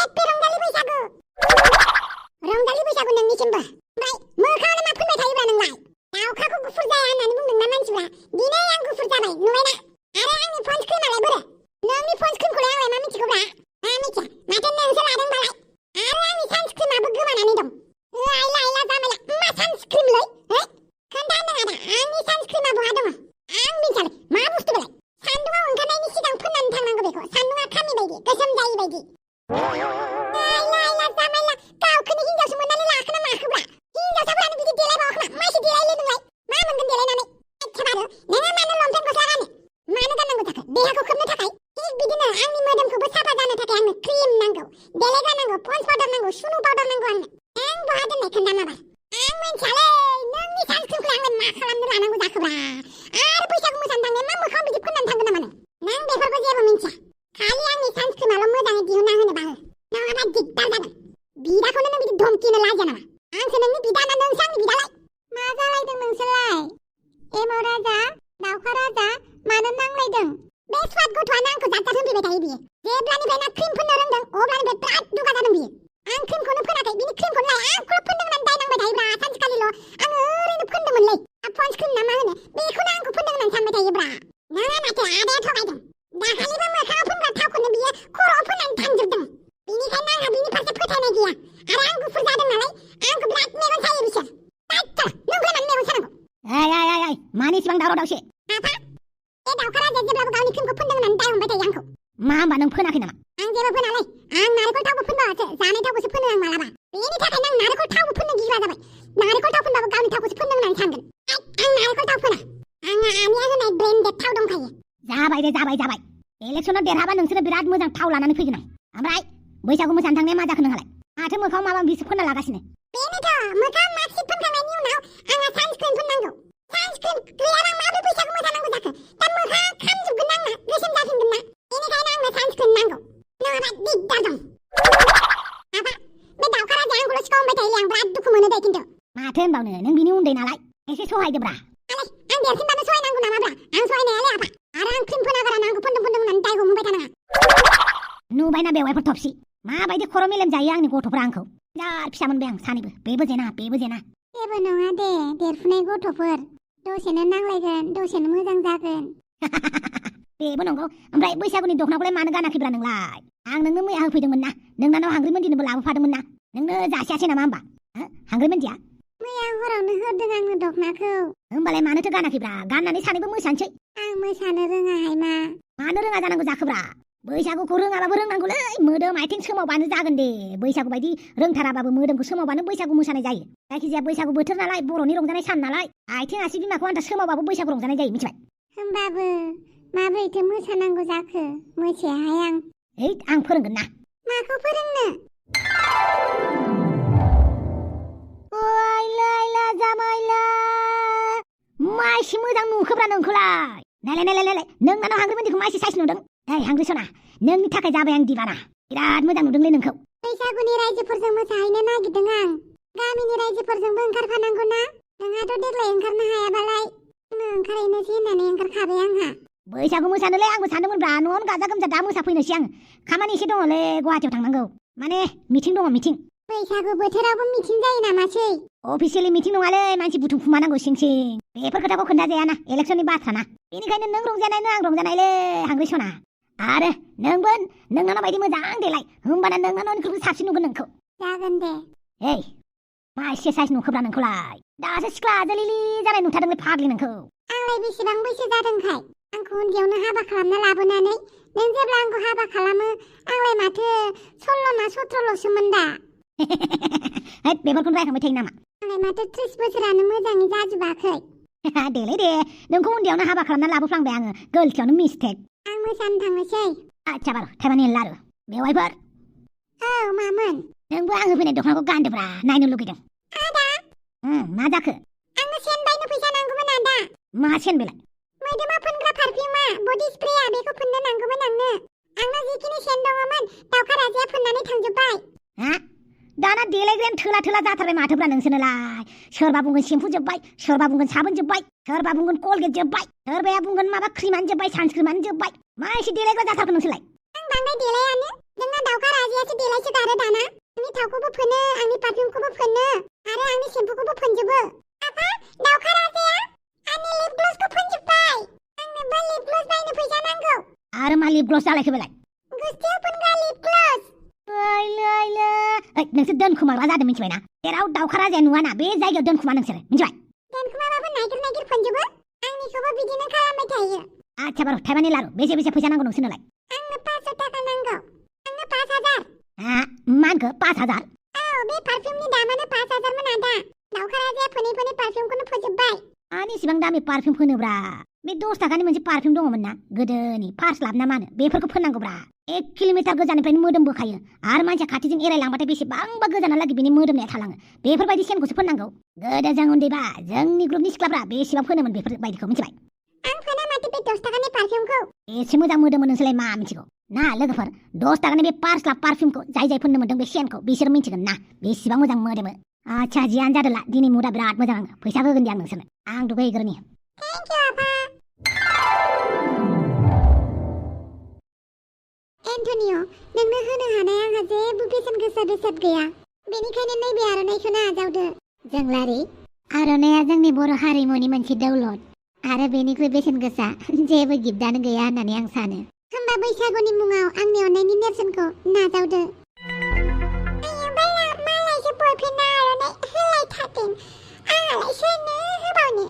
Happy रंजालि बैसागु नोंनिसिमबो। ओमफ्राय मोखाङावलाय मा फोनबाय थायोब्रा नोंलाय? दाउखाखौ गुफुर जाया होननानै बुंदोंना मानसिफ्रा, दिनै आं गुफुर जाबाय नुबायना? आरो आंनि फन्स क्रिमालाय बोरो? नोंनि फन्स क्रिमखौलाय आंलाय मा मिथिगौब्रा? मा मिथिया? माथो नोंसो लादोंबालाय? आरो आंनि सानस्क्रिमाबो गोमानानै दं। आइला जामायला मा सानस्क्रिमलै? हे? खोन्था होनदों आदा, आंनि सानस्क्रिमा बहा दङ? आं मिथियालै मा बुस्थु बेलाय? सान्दुङाव ओंखारनायनि सिगां फोननानै थांनांगौ बेखौ, सान्दुङा खामि बायदि, गोसोम जायि बायदि। आइला जामायला गावखौनो हिनजावसो मोननानै लाखोना माखोब्रा? हिनजावसाफोरानो बिदि देलायबावा खोमा, मासे देलायलै नोंलाय? मा मोनगोन देलायनानै? एखेबारे नोङो मानो लंपेन्ट गस्ला गानो? मानो गाननांगौ जाखो? देहाखौ खोबनो थाखाय? थिग बिदिनो आंनि मोदोमखौबो साफा जानो थाखाय आंनो क्रिम नांगौ, देलायग्रा नांगौ, पन्स पाउडार नांगौ, सुनु पाउडार नांगौ आंनो। नों बहा दोननाय खोन्था माबार? आं मिथियालै नोंनि सानस्क्रिमखौ आंलाय मा खालामनो लानांगौ जाखोब्रा? आरो बैसागु मोसानो थांनाया मा मोखाङाव बिदि फोननानै थांगोन नामा नों? नों बेफोरखौ जेबो मिथिया, खालि आंनि सानस्क्रिमाल' मोजाङै दिहुनना होनोबा हो, नङाबा दिगदार जागोन। बिदाखौनो नों बिदि धमकिनो लाजिया नामा? आंसो नोंनि बिदा ना नोंसो आंनि बिदालाय? मा जालायदों नोंसोरलाय? एमाव राजा, दाउखा राजा, मानो नांलायदों? बे स्वाद गथ'आनो आंखौ जात होनफैबाय थायो बियो। जेब्लानिफ्राय ना क्रिम फोननो रोंदों अब्लानिफ्राय बिराद दुगा जादों बियो। आं क्रिमखौनो फोनाखै, बिनि क्रिमखौनो लाय आंखौल' फोनदों होननानै दाय नांबाय थायोब्रा। सानसेखालिल' आङो ओरैनो फोनदोंमोनलै, पन्स क्रिम ना मा होनो बेखौनो आंखौ फोनदों होननानै सानबाय थायोब्रा। नङा माथो आदाया थगायदों। दाखालिबो मोखाङाव फोनग्रा थावखौनो बियो खर'आव फोननानै थांजोबदों। बेनिखायनो आंहा बिनि फारसे फोथायनाय गैया। आरो आं गुफुर जादों नालाय आंखौ बिराद मेगन सायो बिसोर। नोंखौलाय मानो मेगन सानांगौ? मानो इसिबां दावराव दावसि? आफा, बे दाउखा राजाया जेब्लाबो गावनि क्रिमखौ फोनदों होननानै दाय हमबाय थायो आंखौ। मा होमबा नों फोनाखै नामा? आं जेबो फोनालै, आं नारेंखल थावबो फोनबावासो, जानाय थावखौसो फोनो आं मालाबा। बेनि थाखायनो आं नारेंखल थावबो फोननो गिग्रा जाबाय। नारेंखल थाव फोनबाबो गावनि थावखौसो फोनदों होननानै सानगोन। आं नारेंखल थाव फोना, आंहा आमिया होनाय ब्रेन्डेड थाव दंखायो। जाबाय दे जाबाय। इलेक्सनाव देरहाबा नोंसोरो बिराद मोजां थाव लानानै फैगोन आं। ओमफ्राय बैसागु मोसानो थांनाया मा जाखो नोंहालाय? माथो मोखाङाव माबा माबि फोनना लागासिनो? बेनोथ' मोखाङाव मास्क फोनखांनायनि उनाव आंहा सानस्क्रिन फोननांगौ। सानस्क्रिन गैयाबा माबोरै बैसागु मोसानांगौ जाखो? दा मोखाङा खामजोबगोन ना आंना, गोसोम जाफिनगोन ना? बेनिखायनो आंनो सानस्क्रिन नांगौ, नङाबा दिगदार दं। आफा, बे दाउखा राजाया आंखौल' सिखाव हमबाय थायोलै, आं बिराद दुखु मोनो दे खिन्थु। माथो होनबावनो, नों बिनि उन्दै नालाय एसे सहायदोब्रा। आं देरसिनबानो सहायनांगौ नामाब्रा? आं सहायनायालै आफा। आरो आं क्रिम फोनागारानो आंखौ फोनदों होननानै दाय हमबाय थानाङा। नुबायना बेवाइफोर थबसि, माबायदि खर' मेलेम जायो आंनि गथ'फ्रा आंखौ। जार फिसा मोनबाय आं सानैबो, बेबो जेना। जेबो नङा दे, देरफुनाय गथ'फोर, दसेनो नांलायगोन, दसेनो मोजां जागोन। बेबो नंगौ। ओमफ्राय बैसागुनि दख'नाखौलाय मानो गानाखैब्रा नोंलाय? आं नोंनो मैया होफैदोंमोन ना, नोंनाव हांग्रिमोनदिनोबो लाबोफादोंमोन ना। नोंनो जासियासै नामा होमबा? हांग्रिमोनदिया मैया हरावनो होदों आंनो दख'नाखौ। होमबालाय मानोथो गानाखैब्रा? गाननानै सानैबो मोसानोसै। आं मोसानो रोङाहाय मा। मानो रोङा जानांगौ जाखोब्रा? बैसागुखौ रोङाबाबो रोंनांगौलै, मोदोम आथिं सोमावबानो जागोन दे। बैसागु बायदि रोंथाराबाबो मोदोमखौ सोमावबानो बैसागु मोसानाय जायो। जायखिजाया बैसागु बोथोर नालाय, बर'नि रंजानाय सान नालाय, आथिं आसि बिमाखौ आन्था सोमावबाबो बैसागु रंजानाय जायो, मिथिबाय? होमबाबो माबोरैथो मोसानांगौ जाखो? मोसायाहाय आं। आं फोरोंगोन ना। माखौ फोरोंनो? जामायला माइसि मोजां नुखोब्रा नोंखौलाय। नायलाय नोंनाव हांग्रिमोनदिखौ माइसि साइस नुदों? हांग्रि सना, नोंनि थाखाय जाबाय आं दिबाना। बिराद मोजां नुदोंलै नोंखौ। बैसागुनि रायजोफोरजों मोसाहैनो नागिरदों आं। गामिनि रायजोफोरजोंबो ओंखारफानांगौ ना। नोंहाथ' देग्लाय ओंखारनो हायाबालाय ओंखारहैनोसै होननानै ओंखारखाबाय आंहा। बैसागु मोसानोलाय आंबो सानदोंमोनब्रा, न'आवनो गाजा गोमजा दा मोसाफैनोसै आं। खामानि एसे दङलै, गुवाहाटियाव थांनांगौ। माने मिथिं दङ, मिथिं। बैसागु बोथोरावबो मिथिं जायो नामासै? अफिसियेलि मिथिं नङालै, मानसि बुथुमखुमानांगौ सिं। बेफोर खोथाखौ खोन्थाजायाना, इलेक्सननि बाथ्राना। बेनिखायनो नों रंजानायनो आं रंजानायलै हांग्रि सना। आरो नोंबो नोंनाव बायदि मोजां देलाय, होमबाना नोंनावनिख्रुइबो साबसिन नुगोन नोंखौ। जागोन दे। मा एसे साइस नुखोब्रा नोंखौलाय? दासो सिख्ला जोलैलि जानाय नुथारदोंलै फाग्लि नोंखौ। आंलाय बेसेबां बैसो जादोंखाय? आंखौ उन्दैयावनो हाबा खालामना लाबोनानै नों जेब्ला आंखौ हाबा खालामो, आंलाय माथो 16 ना 17ल'सोमोन दा। बेफोरखौनो रायखांबाय थायो नामा? आंलाय माथो 30 बोसोरानो मोजाङै जाजोबाखै। देलै दे, नोंखौ उन्दैयावनो हाबा खालामना लाबोफ्लांबाय आङो, गोलथियावनो मिस्टेक। आं मोसानो थांनोसै। आच्छा बार, थाइमानि लारु। बेवाइफोर। औ, मामोन? नोंबो आं होफैनाय दख'नाखौ गानदोब्रा, नायनो लुगैदों। आदा? मा जाखो? आंनो सेन बायनो फैसा नांगौमोन आदा। मा सेन बेलाय? मोदोमाव फोनग्रा पारफिउमा, बडि स्प्रेया, बेखौ फोननो नांगौमोन आंनो। आंनाव जिखिनि सेन दङमोन, दाउखा राजाया फोननानै थांजोब्बाय। दाना देलायग्रायानो थोला जाथारबाय माथोब्रा नोंसोरनोलाय। सोरबा बुंगोन सेम्पु जोब्बाय, सोरबा बुंगोन साबोन जोब्बाय, सोरबा बुंगोन कलगेट जोब्बाय, सोरबाया बुंगोन माबा क्रिमानो जोब्बाय, सानस्क्रिमानो जोब्बाय। मा एसे देलायग्रा जाथारगोन नोंसोरलाय? आं बांद्राय देलायानो। जोंना दाउखा राजायासो देलायसो आरो दाना आंनि थावखौबो फोनो आंनि पारफिउमखौबो फोनो आरो आंनि सेम्पुखौबो फोनजोबो आफा दावखा राजाया आंनि लिप ग्लसखौ फोनजोब्बाय आंनोबो लिप ग्लस बायनो फैसा नांगौ आरो मा लिप ग्लस जालायखो बेलाय गुस्थियाव फोनग्रा लिप ग्लस नोंसोर दोनखुमाग्रा जादों मिथिबायना जेराव दावखा राजाया नुवाना बे जायगायाव दोनखुमा नोंसोरो मिथिबाय दोनखुमाबाबो नागिर फोनजोबो आंनिखौबो बिदिनो खालामबाय थायो आच्छा बार' थाइबानि लारु बेसे फैसा नांगौ नोंसोरनोलाय आंनो 500 थाखा नांगौ आंनो 5000 मा होनखो 5000 औ बे पारफिउमनि दामानो 5000 मोन आदा दावखा राजाया फोनै पारफिउमखौनो फोजोबबाय आंनि इसिबां दामि पारफिउम फोनोब्रा बे 10 थाखानि मोनसे पारफिउम दङमोन ना गोदोनि फार्स्ट लाब ना मानो बेफोरखौ फोननांगौब्रा 1 किल'मिटार गोजाननिफ्रायनो मोदोम बोखायो आरो मानसिया खाथिजों एरायलांबाथाय बेसेबांबा गोजानालागै बिनि मोदोमनाया थालाङो बेफोरबायदि सेनखौसो फोननांगौ गोदो जों उन्दैबा जोंनि ग्रुपनि सिख्लाफ्रा बेसेबां फोनोमोन बेफोरबायदिखौ मिथिबाय आं फोना माथो बे 10 थाखानि पारफिउमखौ एसे मोजां मोदोमो नोंसोरलाय मा मिथिगौ ना लोगोफोर 10 थाखानि बे फार्स्ट लाब पारफिउमखौ जाय फोननो मोन्दों बे सेनखौ बिसोर मिथिगोन ना बेसेबां मोजां मोदोमो आच्छा जियानो जादोला दिनै मुदा बिराद मोजां आङो फैसा होगोन दे आं नोंसोरनो आं दुगैग्रोनि थेंक इउ आफा एन्टनिय नोंनो होनो हानाय आंहा जेबो बेसेन गोसा बेसाद गैया बेनिखायनो नैबे आर'नाइखौनो आजावदो जोंलारि आर'नाइया जोंनि बर' हारिमुनि मोनसे दौलत आरो बेनिख्रुइ बेसेन गोसा जेबो गिफ्टआनो गैया होननानै आं सानो होमबा बैसागुनि मुङाव आंनि अननायनि नेरसोनखौ नाजावदो मालायसो बयफ्रेन्डआ आर'नाइ होलायथारदों आंहालाय सोरनो होबावनो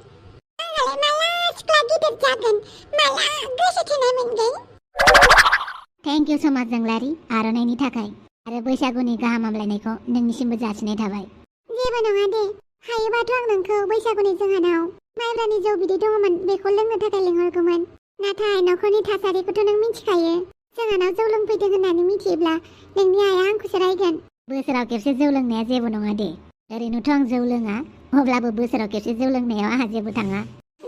आंहालाय माला सिख्ला गिदिर जागोन माला गोसो थोनाय मोनगोन थेंक इउ सो माच जोंलारि आर'नाइनि थाखाय आरो बैसागुनि गाहाम हामलायनायखौ नोंनिसिमबो जासिनाय थाबाय जेबो नङा दे हायोबाथ' आं नोंखौ बैसागुनि जोंहानाव माइब्रानि जौ बिदै दङमोन बेखौ लोंनो थाखाय लिंहरगौमोन नाथाय न'खरनि थासारिखौथ' नों मिथिखायो जोंहानाव जौ लोंफैदों होननानै मिथियोब्ला नोंनि आइया आंखौसो रायगोन बोसोराव खेबसे जौ लोंनाया जेबो नङा दे ओरैनोथ' आं जौ लोङा अब्लाबो बोसोराव खेबसे जौ लोंनायाव आंहा जेबो थाङा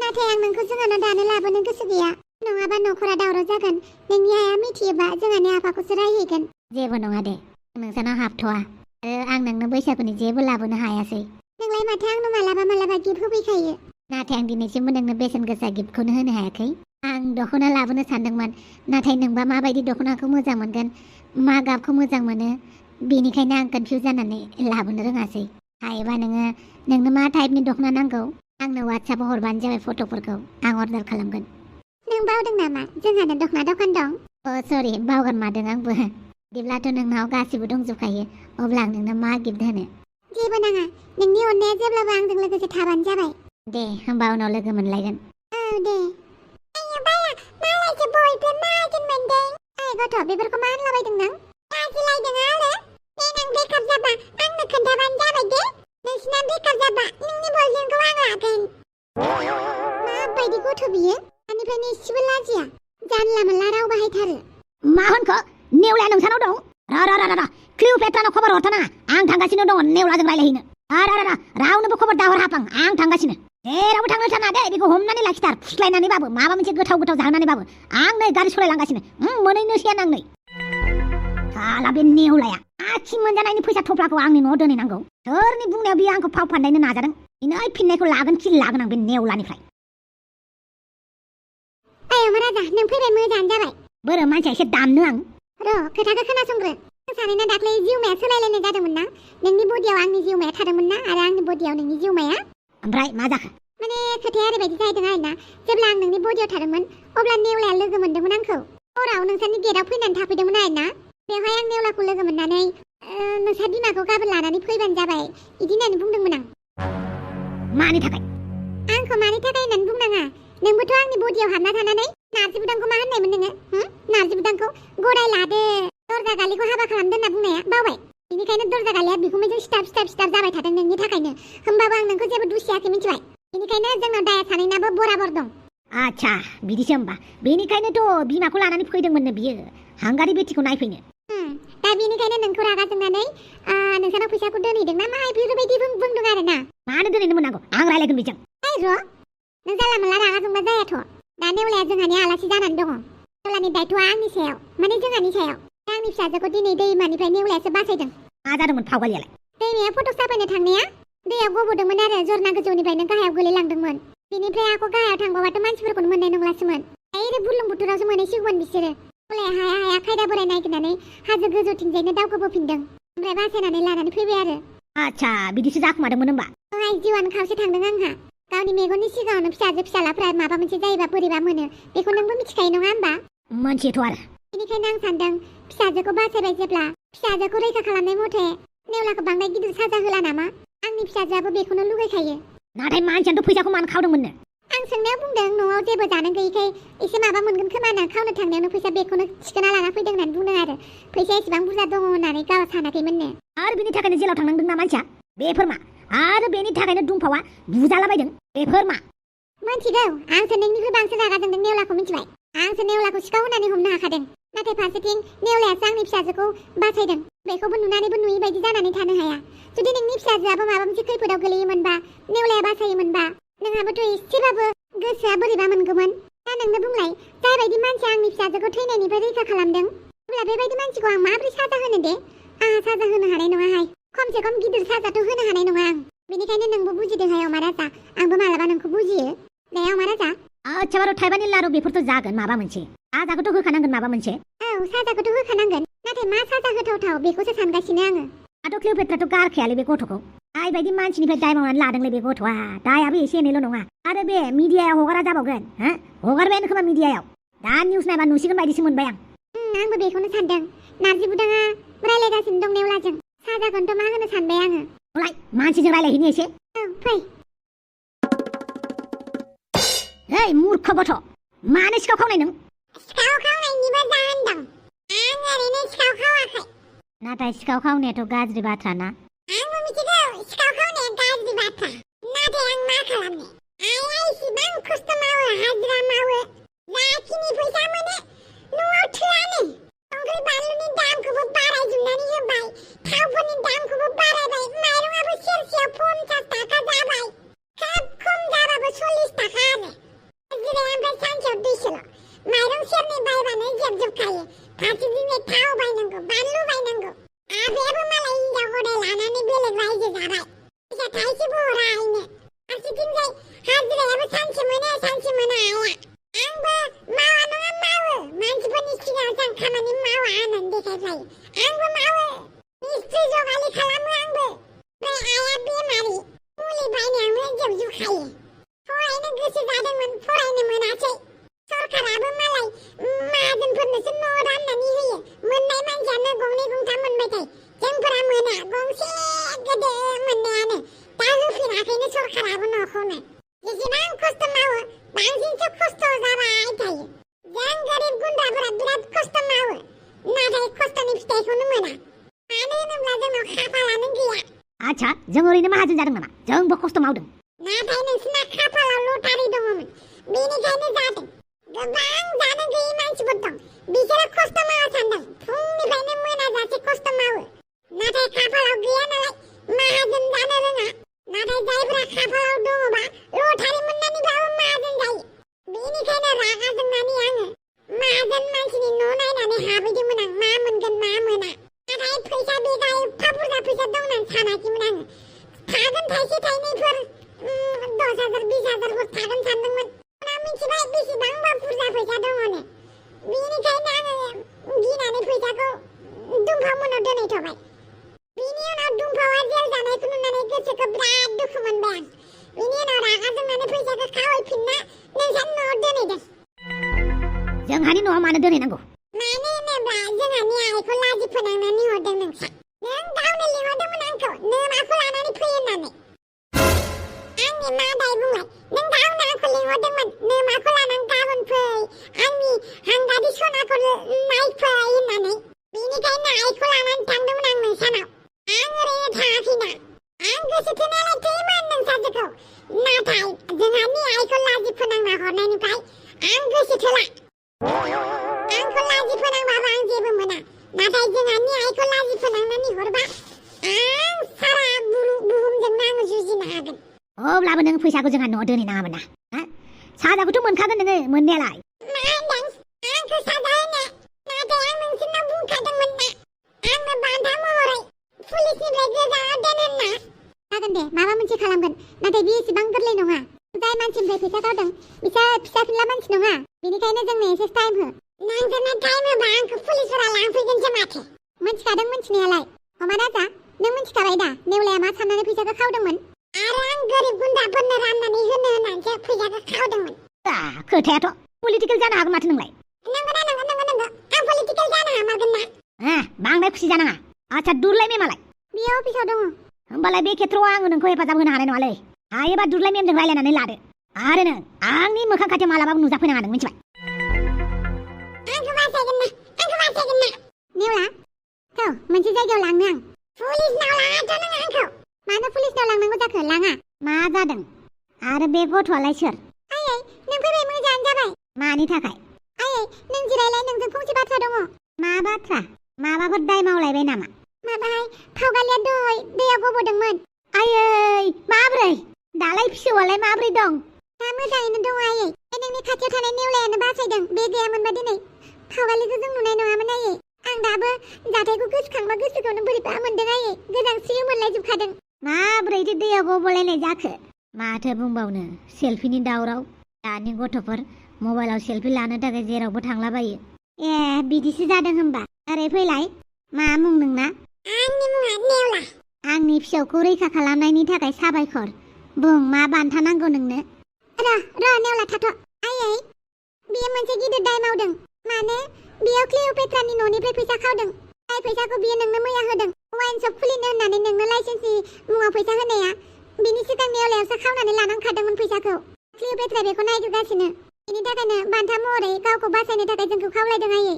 नाथाय आं नोंखौ जोंहानाव दानो लाबोनो गोसो गैया नङाबा न'खरा दावराव जागोन नोंनि आइया मिथियोबा जोंहानि आफाखौसो रायहैगोन जेबो नङा दे नोंसानाव हाबथ'वा आरो आं नोंनो बैसागुनि जेबो लाबोनो हायासै नोंलाय माथो आंनो मालाबा गिफ्ट होफैखायो नाथाय आं दिनैसिमबो नोंनो बेसेन गोसा गिफ्टखौनो होनो हायाखै आं दख'ना लाबोनो सानदोंमोन नाथाय नोंबा माबायदि दख'नाखौ मोजां मोनगोन मा गाबखौ मोजां मोनो बेनिखायनो आं कनफिउज जानानै लाबोनो रोङासै हायोबा नोंनो मा टाइपनि दख'ना नांगौ आंनो वाट्सएपआव हरबानो जाबाय फट'फोरखौ आं अर्डार खालामगोन नों बावदों नामा जोंहानो दख'ना दखान दं सरि बावगारमादों आंबो बिदिब्लाथ' नोंनाव गासिबो दंजोबखायो अब्ला आं नोंनो मा गिफ्ट होनो जेबो नाङा नोंनि अननाया जेब्लाबो आंजों लोगोसे थाबानो जाबाय दे होमबा उनाव लोगो मोनलायगोन औ दे आयो बाया मालायसो बयफ्रेन्ड माहाजोन मोनदों ओइ गथ' बेफोरखौ मा होनलाबायदों नों लाजिलायदों आरो देनां ब्रेकआप जाबा आंनो खोन्थाबानो जाबाय दे नोंसिना ब्रेकआप जाबा नोंनि बयफ्रेन्डखौ आं लागोन माबायदि गथ' बियो आंनिफ्रायनो एसेबो लाजिया जानला मोनला राव बाहायथारो मा होनखो नेवलाया नोंसानाव दं र क्लिअपेट्रानाव खबर हरथ'नाङा आं थांगासिनो दङ नेवलाजों रायलायहैनो रावनोबो खबर दाहर हापां आं थांगासिनो जेरावबो थांनो साना दे बेखौ हमनानै लाखिथार फुस्लायनानैबाबो माबा मोनसे गोथाव जाहोनानैबाबो आं नै गारि सलायलांगासिनो मोनैनोसै आं नै साला बे नेवलाया आखि मोनजानायनि फैसा थफ्लाखौ आंनि न'आव दोनहैनांगौ सोरनि बुंनायाव बियो आंखौ फाव फान्दायनो नाजादों बिनो फिननायखौ लागोन खि लागोन आं बे नेवलानिफ्राय राजा नों फैबाय मोजाङानो जाबाय बोरो मानसिया एसे दामनो आं र' खोथाखौ खोनासंग्रो जों सानैना दाख्लै जिउमाया सोलायलायनाय जादोंमोन ना नोंनि बडियाव आंनि जिउमाया थादोंमोन ना आरो आंनि बडियाव नोंनि जिउमाया ओमफ्राय मा जाखो माने खोथाया ओरैबायदि जाहैदों आरोना जेब्ला आं नोंनि बडियाव थादोंमोन अब्ला नेवलाया लोगो मोनदोंमोन आंखौ हराव नोंसोरनि गेटआव फैनानै थाफैदोंमोन आरोना बेवहाय आं नेवलाखौ लोगो मोननानै नोंसा बिमाखौ गाबोन लानानै फैबानो जाबाय बिदि होननानै बुंदोंमोन आं मानि थाखाय आंखौ मानि थाखाय होननानै बुंनाङा नोंबोथ' आंनि बडियाव हाबना थानानै नार्जि बुदांखौ मा होननायमोन नोङो नार्जि बुदांखौ गराय लादो दरजा गालिखौ हाबा खालामदो होनना बुंनाया बावबाय बेनिखायनो दरजा गालिया बिखुमैजों सिथाब जाबाय थादों नोंनि थाखायनो होमबाबो आं नोंखौ जेबो दुसियाखै मिथिबाय बेनिखायनो जोंनाव दाया सानैनाबो बराबर दं आच्छा बिदिसो होमबा बेनिखायनोथ' बिमाखौ लानानै फैदोंमोननो बियो हांगारि बेटिखौ नायफैनो दा बेनिखायनो नोंखौ रागा जोंनानै नोंसानाव फैसाखौ दोनहैदों ना मा बेफोरबायदि बुंदों आरो ना मानो दोनहैनो मोननांगौ आं रायलायगोन बेजों र' नों जानला मोनला रागा जोंबा जायाथ' दा नेवलाया जोंहानि आलासि जानानै दङ नेवलानि दायथ'आ आंनि सायाव माने जोंहानि सायाव आंनि फिसाजोखौ दिनै दैमानिफ्राय नेवलायासो बासायदों मा जादोंमोन फावगालियालाय दैमाया फट' साफायनो थांनाया दैयाव गबोदोंमोन आरो जरना गोजौनिफ्रायनो गाहायाव गोलैलांदोंमोन बेनिफ्राय आखौ गाहायाव थांबाबाथ' मानसिफोरखौनो मोननाय नंलासोमोन डाइरेक्ट बुरलुंबुथुरावसो मोनहैसिगौमोन बिसोरो नेवलाया हाया खायदा बोराय नागिरनानै हाजो गोजौथिंजायनो दावखोबोफिनदों ओमफ्राय बासायनानै लानानै फैबाय आरो आच्छा बिदिसो जाखुमादोंमोन होमबा ओइ जिउआनो खावसे थांदों आंहा गावनि मेगननि सिगाङावनो फिसाजो फिसालाफ्रा माबा मोनसे जायोबा बोरैबा मोनो बेखौ नोंबो मिथिखायो नङा होमबा मोनथियोथ' आरो बेनिखायनो आं सानदों फिसाजोखौ बासायबाय जेब्ला फिसाजोखौ रैखा खालामनाय मथे नेवलाखौ बांद्राय गिदिर साजा होला नामा आंनि फिसाजोआबो बेखौनो लुगैखायो नाथाय मानसियानोथ' फैसाखौ मानो खावदोंमोननो आं सोंनायाव बुंदों न'आव जेबो जानो गैयैखाय एसे माबा मोनगोन खोमा होनना खावनो थांनायावनो फैसा बेखौनो थिखोना लाना फैदों होननानै बुंदों आरो फैसाया एसेबां बुरजा दङ होननानै गाव सानाखैमोननो आरो बेनि थाखायनो जेलाव थांनांदों ना मानसिया बेफोर मा आरो बेनि थाखायनो दुमफावा बुजालाबायदों बेफोर मा मोनथिगौ आंसो नोंनिख्रुइ बांसिन रागा जोंदों नेवलाखौ मिथिबाय आंसो नेवलाखौ सिखाव होनानै हमनो हाखादों नाथाय फारसेथिं नेवलायासो आंनि फिसाजोखौ बासायदों बेखौबो नुनानैबो नुयै बायदि जानानै थानो हाया जुदि नोंनि फिसाजोआबो माबा मोनसे खैफोदाव गोलैयोमोनबा नेवलाया बासायोमोनबा नोंहाबोथ' एसेबाबो गोसोआ बोरैबा मोनगौमोन दा नोंनो बुंलाय जायबायदि मानसिया आंनि फिसाजोखौ थैनायनिफ्राय रैखा खालामदों अब्ला बेबायदि मानसिखौ आं माबोरै साजा होनो दे आंहा साजा होनो हानाय नङाहाय खमसे खम गिदिर साजाथ' होनो हानाय नङा आं बेनिखायनो नोंबो बुजिदोंहाय अमा राजा आंबो मालाबा नोंखौ बुजियो दे अमा राजा आच्छा बार' थाइबानि लारु बेफोरथ' जागोन माबा मोनसे साजाखौथ' होखानांगोन माबा मोनसे औ साजाखौथ' होखानांगोन नाथाय मा साजा होथावथाव बेखौसो सानगासिनो आङो दाथ' क्लिअपेट्राथ' गारखायालै बे गथ'खौ आइबायदि मानसिनिफ्राय दाय मावनानै लादोंलै बे गथ'आ दायाबो एसे एनैल' नङा आरो बे मिडियायाव हगारा जाबावगोन हगारबायानो खोमा मिडियायाव दा निउस नायबा नुसिगोन बायदिसो मोनबाय आं आंबो बेखौनो सानदों नारजि बुदाङा रायलायगासिनो दं नेवलाजों साजाखौनोथ' मा होनो सानबाय आङो ओमफ्राय मानसिजों रायलायहैनो एसे औ फै ओइ मूर्ख गथ' मानो सिखाव खावनाय नों सिखाव खावनायनिबो जाहोन दं आं ओरैनो सिखाव खावाखै नाथाय सिखाव खावनायाथ' गाज्रि बाथ्रा ना आंबो मिथिगौ सिखाव खावनाया गाज्रि बाथ्रा नाथाय आं मा खालामनो आइया इसिबां खस्थ' मावो हाजिरा मावो जाखिनि फैसा मोनो न'आव थोआनो संख्रि बानलुनि दामखौबो बारायजोबनानै होबाय थावफोरनि दामखौबो बारायबाय माइरंआबो सेरसेयाव 50 थाखा जाबाय खोब खम जाबाबो 40 थाखा आरो हाजिराया ओमफ्राय सानसेयाव 200ल' माइरं सेरनै बायबानो जोबजोबखायो फारसेथिंजाय थाव बायनांगौ बानलु बायनांगौ आफायाबो मालाय हिनजाव गदाय लानानै बेलेग रायजो जाबाय फैसा थाइसेबो हरा आइनो फारसेथिंजाय हाजिरायाबो सानसे मोना आइया आंबो मावा नङा मावो मानसिफोरनि सिगाङाव जों खामानि मावा होननानै देखायफ्लायो आंबो मावो मिस्ट्रि जगालि खालामो आंबो ओमफ्राय आइया बेमारि मुलि बायनायावनो जोबजोबखायो फरायनो गोसो जादोंमोन फरायनो मोनासै सरकाराबो मालाय माहाजोनफोरनोसो न' राननानै होयो मोननाय मानसियानो गंनै गंथाम मोनबाय थायो जोंफोरा मोना गंसे गोदो मोननायानो दा होफिनाखैनो सरकाराबो न'खौनो जेसेबां खस्थ' मावो बांसिनसो खस्थ' जाबाय थायो जों गोरिब गुन्द्राफोरा बिराद खस्थ' मावो नाथाय खस्थ'नि फिथाइखौनो मोना मानो होनोब्ला जोंनाव खाफालानो गैया आच्छा जों ओरैनो माहाजोन जादों नामा जोंबो खस्थ' मावदों नाथाय नोंसिना खाफालाव लटारि दङमोन बेनिखायनो जादों गोबां जानो गैयै मानसिफोर दं बिसोरो खस्थ' मावा सानदों फुंनिफ्रायनो मोनाजासे खस्थ' मावो नाथाय खाफालाव गैया नालाय माहाजोन जानो रोङा नाथाय जायफोरा खाफालाव दङबा लटारि मोननानैबाबो माहाजोन जायो बेनिखायनो रागा जोंनानै आङो माहाजोन मानसिनि न' नायनानै हाबहैदोंमोन आं मा मोनगोन मा मोना नाथाय फैसा बेगा एफा बुरजा फैसा दं होननानै सानाखैमोन आङो थागोन थाइसे थाइनैफोर 10,000 20,000फोर थागोन सानदोंमोन मिथिबाय बेसेबांबा बुरजा फैसा दङनो बेनिखायनो आङो गिनानै फैसाखौ दुम्फाव मोनाव दोनहैथ'बाय बेनि उनाव दुम्फावा जेल जानायखौ नुनानै गोसोखौ बिराद दुखु मोनबाय आं बेनि उनाव रागा जोंनानै फैसाखौ खावहैफिनना नोंसानि न'आव दोनहैदों जोंहानि न'आव मानो दोनहैनांगौ मानो होनोब्ला जोंहानि आइखौ लाजि फोनांनानै हरदों नोंसा नों गावनो लिंहरदोंमोन आंखौ नोमाखौ लानानै फै होननानै आंनि मा दाय बुंलाय नों गावनो आंखौ लिंहरदोंमोन नोमाखौ लानानै गाबोन फै आंनि हांगारि सनाखौ नायफै होननानै बेनिखायनो आइखौ लानानै थांदोंमोन आं नोंसानाव आं ओरैनो थाङाखैना आं गोसो थोनायालाय थैयोमोन नोंसाजोखौ नाथाय जोंहानि आइखौ लाजि फोनांना हरनायनिफ्राय आं गोसो थोला आंखौ लाजि फोनांबाबो आं जेबो मोना नाथाय जोंहानि आइखौ लाजि फोनांनानै हरबा आं सारा बुहुमजोंनो आं जुजिनो हागोन अब्लाबो नों फैसाखौ जोंहा न'आव दोनहैनाङामोन ना साजाखौथ' मोनखागोन नोङो मोननायालाय मा होनदों आंखौ साजा होनो नाथाय आं नोंसोरनाव बुंखादोंमोन ना आंनो बान्था महरै पुलिसनिफ्राय गोजानाव दोन होनना जागोन दे माबा मोनसे खालामगोन नाथाय बे एसेबां गोरलै नङा जाय मानसिनिफ्राय फैसा गावदों बिसोर फिसा फिनला मानसि नङा बेनिखायनो जोंनो एसे टाइम हो नोंसोरनो टाइम होबा आंखौ पुलिसफोरा लांफैगोनसो माथो मोनथिखादों मोनथिनायालाय अमा राजा नों मिथिखाबाय दा नेवलाया मा साननानै फैसाखौ खावदोंमोन आरो आं गोरिब गुन्दाफोरनो राननानै होनो होननानैसो फैसाखौ खावदोंमोन खोथायाथ' पलिटिकेल जानो हागौ माथो नोंलाय नंगौ आं पलिटिकेल जानो हामारगोन ना बांद्राय खुसि जानाङा आच्छा दुरलाय मेमालाय बेयो अफिसाव दङ होमबालाय बे खेत्रआव आङो नोंखौ हेफाजाब होनो हानाय नङालै हायोबा दुरलाय मेमजों रायलायनानै लादो आरो नों आंनि मोखां खाथियाव मालाबाबो नुजाफैनाङा नों मिथिबाय आंखौ बासायगोन ना नेवला थौ मोनसे जायगायाव लांनो आं पुलिसनाव लाङाथ' नों आंखौ मानो पुलिसनाव लांनांगौ जाखो लाङा मा जादों आरो बे गथ'आलाय सोर आयै नों फैबाय मोजाङानो जाबाय मानि थाखाय आयै नों जिरायलाय नोंजों फंसे बाथ्रा दङ मा बाथ्रा माबाफोर दाय मावलायबाय नामा माबाहाय फावगालिया दहाय दैयाव गबोदोंमोन आयै माब्रै दालाय फिसौआलाय माब्रै दं दा मोजाङैनो दङ आयै नोंनि खाथियाव थानाय नेवलायानो बासायदों बे गैयामोनबा दिनै फावगालिखौ जों नुनाय नङामोन आयै आं दाबो जाथायखौ गोसोखांबा गोसोखौनो बोरैबा मोनदों आयै गोजांस्रियो मोनलायजोबखादों माब्रैथो दैयाव गबलायनाय जाखो माथो बुंबावनो सेलफिनि दावराव दानि गथ'फोर मबाइलाव सेलफि लानो थाखाय जेरावबो थांलाबायो बिदिसो जादों होमबा ओरै फैलाय मा मुं नोंना आंनि मुङा नेवला आंनि फिसौखौ रैखा खालामनायनि थाखाय साबायखर बुं मा बान्था नांगौ नोंनो र' नेवला थाथ' आयै बियो मोनसे गिदिर दाय मावदों माने बियो क्लिअपेट्रानि न'निफ्राय फैसा खावदों जाय फैसाखौ बियो नोंनो मैया होदों वाइन शप खुलिनो होननानै नोंनो लाइसेन्सनि मुङाव फैसा होनाया बिनि सिगां नेवलायावसो खावनानै लानांखादोंमोन फैसाखौ क्लिअपेट्रा बेखौ नायगिरगासिनो बिनि थाखायनो बान्था महरै गावखौ बासायनो थाखाय जोंखौ खावलायदों आयै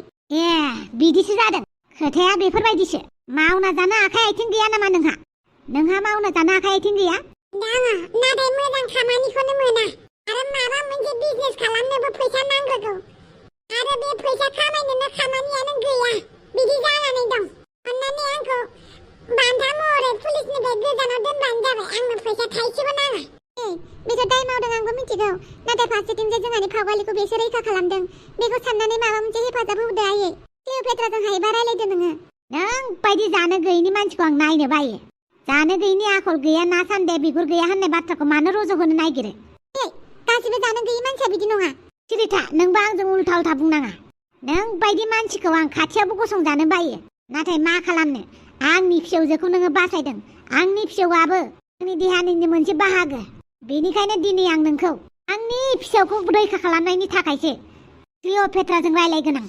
बिदिसो जादों खोथाया बेफोरबायदिसो मावना जानो आखाइ आथिं गैया नामा नोंहा मावना जानो आखाइ आथिं गैया दङ नाथाय मोजां खामानिखौनो मोना आरो माबा मोनसे बिजनेस खालामनोबो फैसा नांगौ आरो बे फैसा खामायनोनो खामानियानो गैया बिदि जानानै दं अन्नानै आंखौ बान्था महरै पुलिसनिफ्राय गोजानाव दोनबानो जाबाय आंनो फैसा थाइसेबो नाङा बेथ' दाय मावदों आंबो मिथिगौ नाथाय फारसेथिंजाय जोंहानि फावगालिखौ बेसो रैखा खालामदों बेखौ साननानै माबा मोनसे हेफाजाब होदो आयै क्लिअपेट्राजों हायोबा रायलायदो नोङो नों बायदि जानो गैयिनि मानसिखौ आं नायनो बायो जानो गैयिनि आखल गैया ना सान्दे बिगुर गैया होननाय बाथ्राखौ मानो रज'होनो नागिरो गासिबो जानो गैयि मानसिया बिदि नङा सिरिथा नोंबो आंजों उल्था उल्था बुंनाङा नों बायदि मानसिखौ आं खाथियावबो गसंजानो बायो नाथाय मा खालामनो आंनि फिसौजोखौ नोङो बासायदों आंनि फिसौआबो आंनि देहानिनो मोनसे बाहागो बेनिखायनो दिनै आं नोंखौ आंनि फिसौखौ रैखा खालामनायनि थाखायसो क्लिअपेट्राजों रायलायगोन आं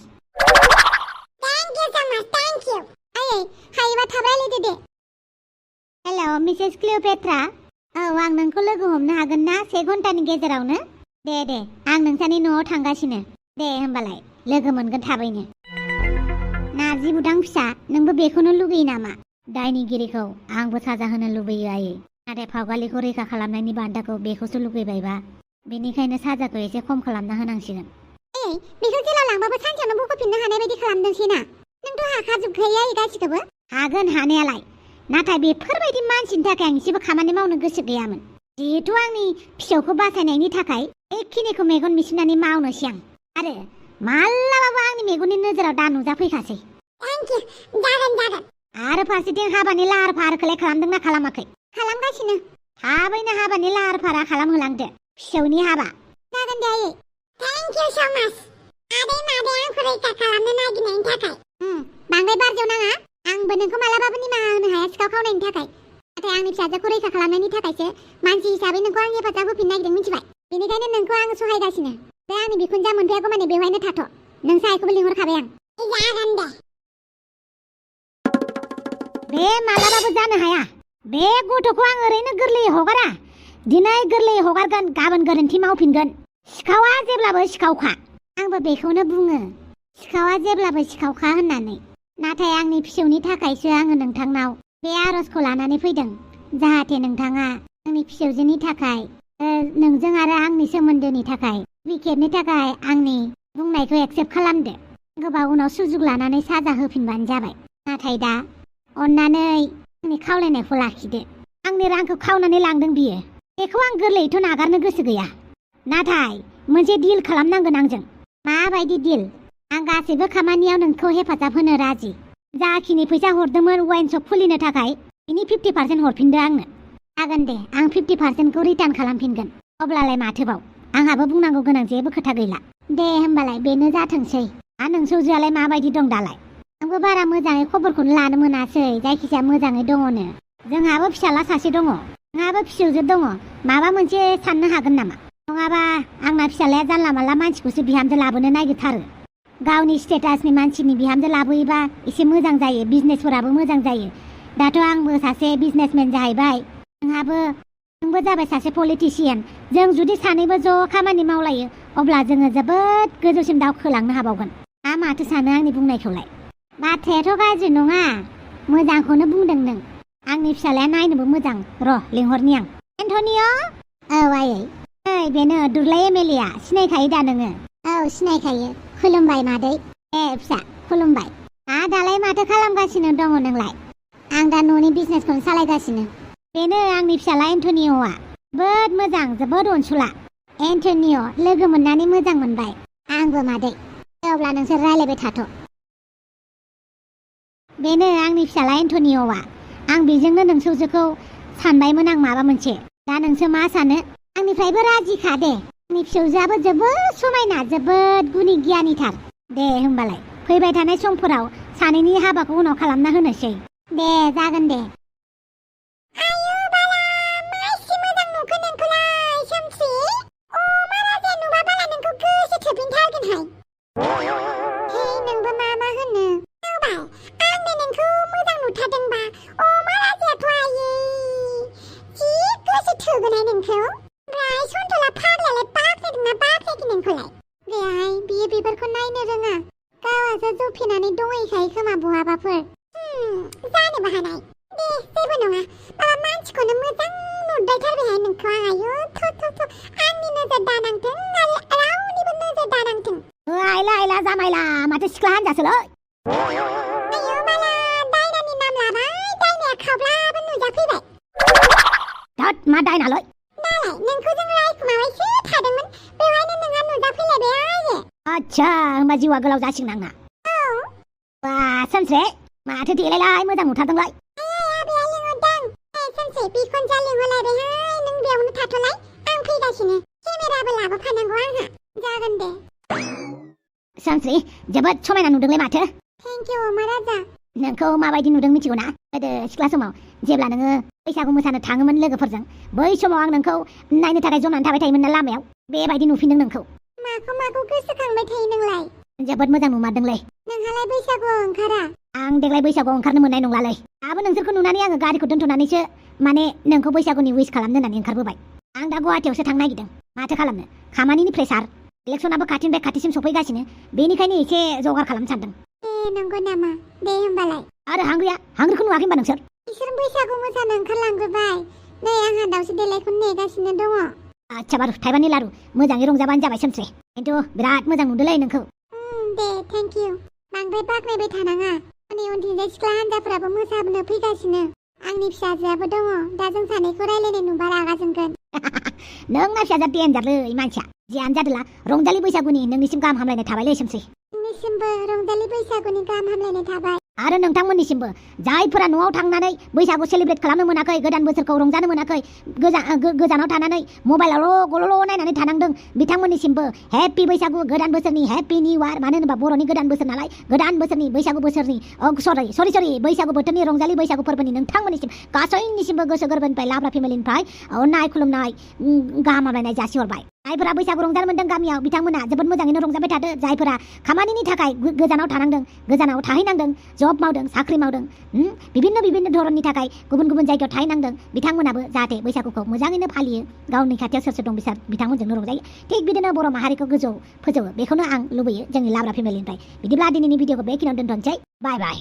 थेंक इउ सो माच थेंक इउ आयै हायोबा थाब रायलायदो दे हेलौ मिसेस क्लिअपेट्रा आं नोंखौ लोगो हमनो हागोन ना 1 घन्टानि गेजेरावनो दे आं नोंसानि न'आव थांगासिनो दे होमबालाय लोगो मोनगोन थाबैनो नारजि बुदां फिसा नोंबो बेखौनो लुगैयो नामा दायनिगिरिखौ आंबो साजा होनो लुबैयो आयै नाथाय फावगालिखौ रैखा खालामनायनि बान्थाखौ बेखौसो लुगैबायबा बेनिखायनो साजाखौ एसे खम खालामना होनांसिगोन बेखौ जेलाव लांबाबो सानसेयावनो बख'फिननो हानाय बायदि खालामदोंसै ना नोंथ' हाखाजोबखायो आयै गासिखौबो हागोन हानायालाय नाथाय बेफोरबायदि मानसिनि थाखाय आं एसेबो खामानि मावनो गोसो गैयामोन जिहेथु आंनि फिसौखौ बासायनायनि थाखाय बेखिनिखौ मेगन मिसिनानै मावनोसै आं आरो मालाबाबो आंनि मेगननि नोजोराव दा नुजाफैखासै थेंक इउ जागोन आरो फारसेथिं हाबानि लाहार फाहारखौलाय खालामदोंना खालामाखै खालामगासिनो थाबैनो हाबानि लाहार फाहार खालामहोलांदो फिसौनि हाबा जागोन दे आयै थेंक इउ सो माच आदै मादै आंखौ रैखा खालामनो नागिरनायनि थाखाय बांद्राय बारजों नाङा आंबो नोंखौ मालाबाबो निमाहा होनो हाया सिखाव खावनायनि थाखाय नाथाय आंनि फिसाजोखौ रैखा खालामनायनि थाखायसो मानसि हिसाबै नोंखौ आं हेफाजाब होफिननो नागिरदों मिथिबाय बेनिखायनो नोंखौ आं सहायगासिनो बे आंनि बिखुनजा मोनफैयागौ माने बेवहायनो थाथ' नों सायखौबो लिंहरखाबाय आं जागोन दे बे मालाबाबो जानो हाया बे गथ'खौ आं ओरैनो गोरलैयै हगारा दिनै गोरलैयै हगारगोन गाबोन गोरोन्थि मावफिनगोन सिखावा जेब्लाबो सिखावखा आंबो बेखौनो बुङो सिखावा जेब्लाबो सिखावखा होननानै नाथाय आंनि फिसौनि थाखायसो आङो नोंथांनाव बे आर'जखौ लानानै फैदों जाहाथे नोंथाङा आंनि फिसौजोनि थाखाय नोंजों आरो आंनि सोमोन्दोनि थाखाय खेबनि थाखाय आंनि बुंनायखौ एक्सेप्ट खालामदो गोबाव उनाव सुजुग लानानै साजा होफिनबानो जाबाय नाथाय दा अन्नानै आंनि खावलायनायखौ लाखिदो आंनि रांखौ खावनानै लांदों बियो बेखौ आं गोरलैयैथ' नागारनो गोसो गैया नाथाय मोनसे डिल खालामनांगोन आंजों माबायदि डिल आं गासैबो खामानियाव नोंखौ हेफाजाब होनो राजि जाखिनि फैसा हरदोंमोन वाइन शप खुलिनो थाखाय बिनि 50% हरफिनदो आंनो जागोन दे आं 50%खौ रिटार्न खालामफिनगोन अब्लालाय माथोबाव आंहाबो बुंनांगौ गोनां जेबो खोथा गैला दे होमबालाय बेनो जाथोंसै नोंसौजोआलाय माबायदि दं दालाय आंबो बारा मोजाङै खबरखौनो लानो मोनासै जायखिजाया मोजाङै दङनो जोंहाबो फिसाला सासे दङ नोंहाबो फिसौजो दङ माबा मोनसे साननो हागोन नामा नङाबा आंना फिसालाया जानला मानला मानसिखौसो बिहामजो लाबोनो नागिरथारो गावनि स्टेटासनि मानसिनि बिहामजो लाबोयोबा एसे मोजां जायो बिजनेसफोराबो मोजां जायो दाथ' आंबो सासे बिजनेसमेन जाहैबाय नोंबो जाबाय सासे पलिटिशियान जों जुदि सानैबो ज' खामानि मावलायो अब्ला जोङो जोबोद गोजौसिम दावखोलांनो हाबावगोन माथो सानो आंनि बुंनायखौलाय बाथ्रायाथ' गाज्रि नङा मोजांखौनो बुंदों नों आंनि फिसालाया नायनोबो मोजां र' लिंहरनि आं एन्टनिय' औ आयै ओइ बेनो दुर्लाय एमएलएआ सिनायखायो दा नोङो औ सिनायखायो खुलुमबाय मादै फिसा खुलुमबाय दालाय माथो खालामगासिनो दङ नोंलाय आं दा न'नि बिजनेसखौनो सालायगासिनो बेनो आंनि फिसाला एन्टनिय'आ जोबोद मोजां जोबोद अनसुला एन्टनिय' लोगो मोननानै मोजां मोनबाय आंबो मादै अब्ला नोंसोर रायलायबाय थाथ' बेनो आंनि फिसाला एन्टनिय'आ आं बेजोंनो नोंसोरजोखौ सानबायमोन आं माबा मोनसे दा नोंसो मा सानो आंनिफ्रायबो राजिखा दे आंनि फिसौजोआबो जोबोद समायना जोबोद गुनि गियानिथार दे होमबालाय फैबाय थानाय समफोराव सानैनि हाबाखौ उनाव खालामना होनोसै दे जागोन दे आयु बाला मासि मोजां नुखो नोंखौलाय सोमस्रि माला जे नुबा बाला नोंखौ गोसो थोबैनथारगोनहाय हे नोंबो मा होनो नुबाय आंनो नोंखौ मोजां नुथारदोंबा माला जेथ' आयै जि गोसो थोगोनहाय नोंखौ ओमफ्राय सन्थला फाग्लायालाय बाख्नायदोंना बाख्नायाखै नोंखौलाय बेहाय बियो बेफोरखौ नायनो रोङा गावहासो जफिनानै दंहैखायो खोमा बहाबाफोर जानोबो हानाय दे जेबो नङा माबा मानसिखौनो मोजां नुबायथारबायहाय नोंखौ आं आयु थ' आंनि नोजोर दानांथों आरो रावनिबो नोजोर दानांथों आइला जामाइला माथो सिख्ला हान्जासोलै आयु बाला दायनानि नाम लाबाय दायनाया खावब्लाबो नुजाफैबाय धत मा दायनालै दालाय नोंखौ जों रायखुमाबायसो थादोंमोन बेवहायनो नोंहा नुजाफैलायबाय आयै आच्छा होमबा जिउआ गोलाव जासिगोन आंना बा सोमस्रे माथो देलायलाय मोजां नुथारदोंलाय आबैया लिंहरदों सोमस्रे बिखुनजोआ लिंहरलायबायहाय नों बेयावनो थाथ'लाय आं फैगासिनो केमेराबो लाबोफानांगौ आंहा जागोन दे सोमस्रि जोबोद समायना नुदोंलै माथो थेंक इउ अमा राजा नोंखौ माबायदि नुदों मिथिगौ ना गोदो सिख्ला समाव जेब्ला नोङो बैसागु मोसानो थाङोमोन लोगोफोरजों बै समाव आं नोंखौ नायनो थाखाय जनानै थाबाय थायोमोन ना लामायाव बेबायदि नुफिनदों नोंखौ माखौ गोसोखांबाय थायो नोंलाय जोबोद मोजां नुमारदोंलै नोंहालाय बैसागुआव ओंखारा आं देग्लाय बैसागुआव ओंखारनो मोननाय नंलालै दाबो नोंसोरखौ नुनानै आङो गारिखौ दोनथ'नानैसो माने नोंखौ बैसागुनि उइस खालामनो होननानै ओंखारबोबाय आं दा गुवाहाटियावसो थांनो नागिरदों माथो खालामनो खामानिनि प्रेसार इलेक्सनाबो खाथिनिफ्राय खाथिसिम सफैगासिनो बेनिखायनो एसे जगार खालामनो सानदों नंगौ नामा दे होमबालाय आरो हांग्रिखौ नुवाखै होनबा नोंसोर बिसोर बैसागु मोसानो ओंखारलांजोबबाय नै आंहा दाउसो देलायखौनो नेगासिनो दङ आच्छा बारु थाइबानि लारु मोजाङै रंजाबानो जाबाय सोमस्रे खिन्थु बिराद मोजां नुदोंलै नोंखौ दे थेंक इउ बांद्राय बाख्नायबाय थानाङा उनथिंजाय सिख्ला हान्जाफोराबो मोसानो फैगासिनो आंनि फिसाजोआबो दङ दा जों सानैखौ रायलायनाय नुबा रागा जोंगोन नों ना फिसाजोआ देनजारलै मानसिया जियानो जादोला रंजालि बैसागुनि नोंनिसिम गाहाम हामलायनाय थाबायलै सोमस्रे नोंनिसिमबो रंजालि बैसागुनि गाहाम हामलायनाय थाबाय आरो नोंथांमोननिसिमबो जायफोरा न'आव थांनानै बैसागु सेलिब्रेट खालामनो मोनाखै गोदान बोसोरखौ रंजानो मोनाखै गोजानाव थानानै मबाइलावल' गल'ल' नायनानै थानांदों बिथांमोननिसिमबो हेपि बैसागु गोदान बोसोरनि हेपि निउ इयार मानो होनोबा बर'नि गोदान बोसोर नालाय गोदान बोसोरनि बैसागु बोसोरनि सरि बैसागु बोथोरनि रंजालि बैसागु फोरबोनि नोंथांमोननिसिम गासैनिसिमबो गोसो गोरबोनिफ्राय लाब्रा फेमिलिनिफ्राय अननाय खुलुमनाय गाहाम हामलायनाय जासिहरबाय जायफोरा बैसागु रंजानो मोन्दों गामियाव बिथांमोना जोबोद मोजाङैनो रंजाबाय थादो जायफोरा खामानिनि थाखाय गोजानाव थानांदों गोजानाव थाहैनांदों जब मावदों साख्रि मावदों बिभिन्न धरननि थाखाय गुबुन जायगायाव थाहैनांदों बिथांमोनाबो जाहाथे बैसागुखौ मोजाङैनो फालियो गावनि खाथियाव सोर सोर दं बिसोर बिथांमोनजोंनो रंजायो थिग बिदिनो बर' माहारिखौ गोजौआव फोजौो बेखौनो आं लुबैयो जोंनि लाब्रा फेमिलिनिफ्राय बिदिब्ला दिनैनि भिडिअखौ बेखिनियाव दोनथ'नोसै बाय